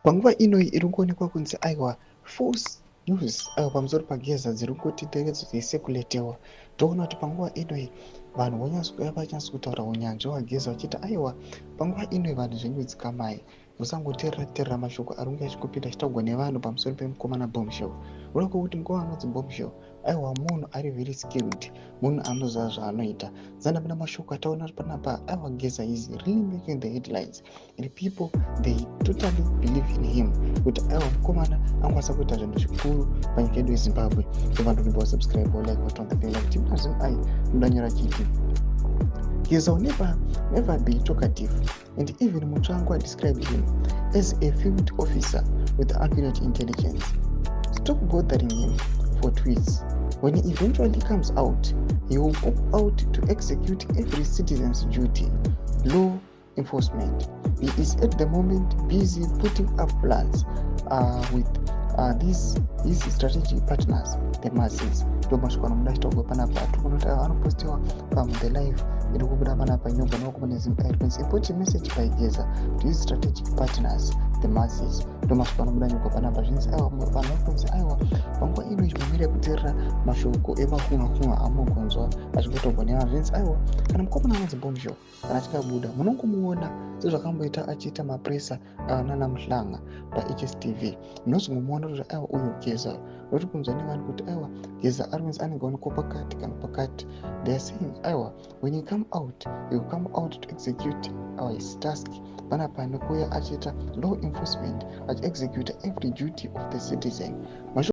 Panguva ino iri kuonekwa kunzi aiwa, false news, aiwa, pamusoro paGeza dziri kutenderedzwa, dzeicirculatewa. Toona kuti panguva ino vanhu vonyatsokuya vachinatsa kutaura unyanzvi hwaGeza, vachiti aiwa, panguva ino vanhu zvenyu dzikamai, musangoteerera teerera mashoko ari kunge achingopinda achitaurwa nevanhu pamusoro pemukomana Bombshell. Uda kuti mukomana anonzi Bombshell, aiwa, munhu ari very skilled, munhu anoziva zvaanoita. Zandapinda mashoko ataona panapa, aiwa, Geza is really making the headlines and people, they totally believe in him kuti aiwa, mukomana angakwanisa kuita zvinhu zvikuru panyika yedu yeZimbabwe. So vanhu vimba subscribe, like, turn on the bell kuti mazim ai mudanyora chiti Geza will never, never be talkative, and even Mutsvangwa described him as a field officer with accurate intelligence. Stop bothering him for tweets. When he eventually comes out, he will pop out to execute every citizen's duty, law enforcement. He is at the moment busy putting up plans with these his strategic partners, the masses. Ndo mashoko anobuda achitaurwa panapa. Tikuona kuti anopostiwa the live iri kubuda panapa, inobva nokubona Zim. Important message by Geza to his strategic partners, the masses. Ndo mashoko anobuda nyogwa panapa. Zvinzi aiwa, vanhu vakunzi aiwa, panguva ino ichimomira kuteerera mashoko emakunga-kunga amugonzwa achingotaurwa nevanhu. Zvinzi aiwa, kana mukomana anonzi Bombshell kana achingabuda, munongomuona sezvakamboita achiita mapresa nana Muhlanga paHStv. Munozongomuona kuti aiwa, uyu Geza. Noti kunzwa nevanhu kuti aiwa, Geza ari kunzi anenge aonekwa pakati kana pakati. They are saying aiwa, when he come out, he will come out to execute his task panapa nekuuya achiita law enforcement, achiexecuta every duty of the citizen.